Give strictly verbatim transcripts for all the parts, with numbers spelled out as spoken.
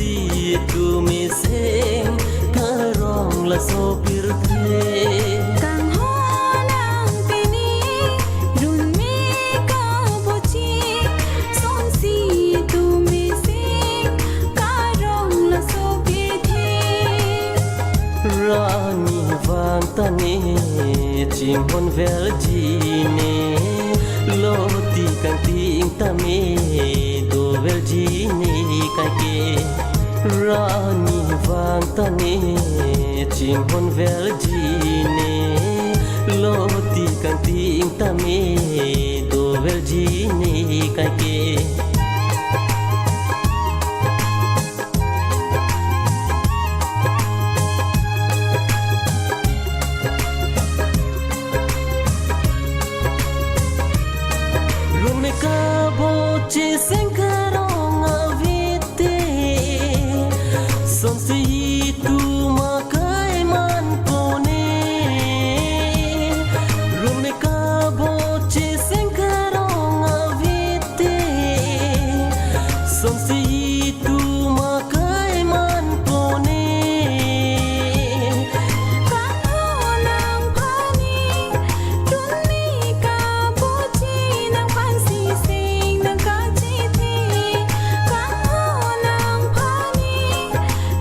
Sonsi itum iseng karong laso pirthe. Kanghon nang pini, runme kabochi, sonsi itum iseng karong laso pirthe. Ra nevang tame chinghon velji ne, loti kangting tame dovelji ne kaike. Ra nevang tame chinghon velji ne, loti kangting tame dovelji ne kaike. Runme kabochi seng karong avete, sonsi itum akai manpone. Runme kabochi seng karong avete, sonsi itum akai manpone. Kanghon nang pini, runme kabochi nangphan siseng nangkachethe. Kanghon nang pini,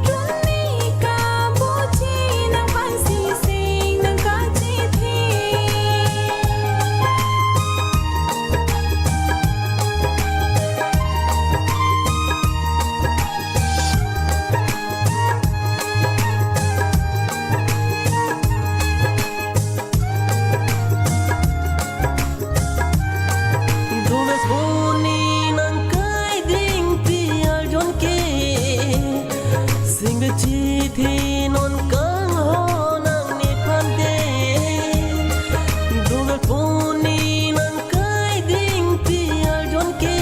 runme kabochi nangphan siseng nangkachethe. Dovel puni nangkai ding pi arjon ke, singbe chethe non kanghon nang nephan te. Dovel puni nangkai ding pi arjon ke,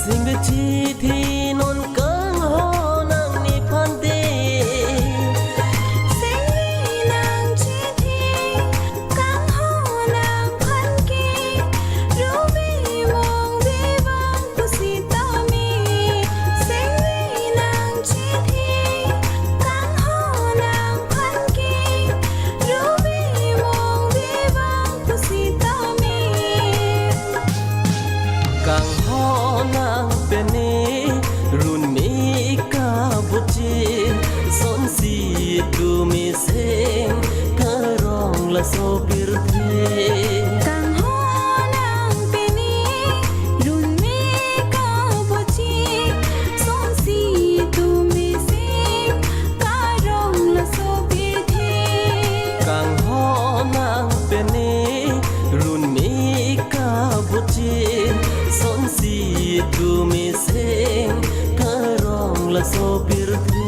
singbe chethe non kanghon nang nephan te. Singni nangchethe kanghon nangphan ke, rubi mong bibang pusitame. Singni nangchethe kanghon nangphan ke, rubi mong bibang pusitame. Kanghon nang pini, runme kabochi, sonsi itum iseng karong laso pirthe. Kanghon nang pini, runme kabochi, sonsi itum iseng karong laso pirthe. Kanghon nang pini, runme kabochi, sonsi itum iseng karong laso pirthe.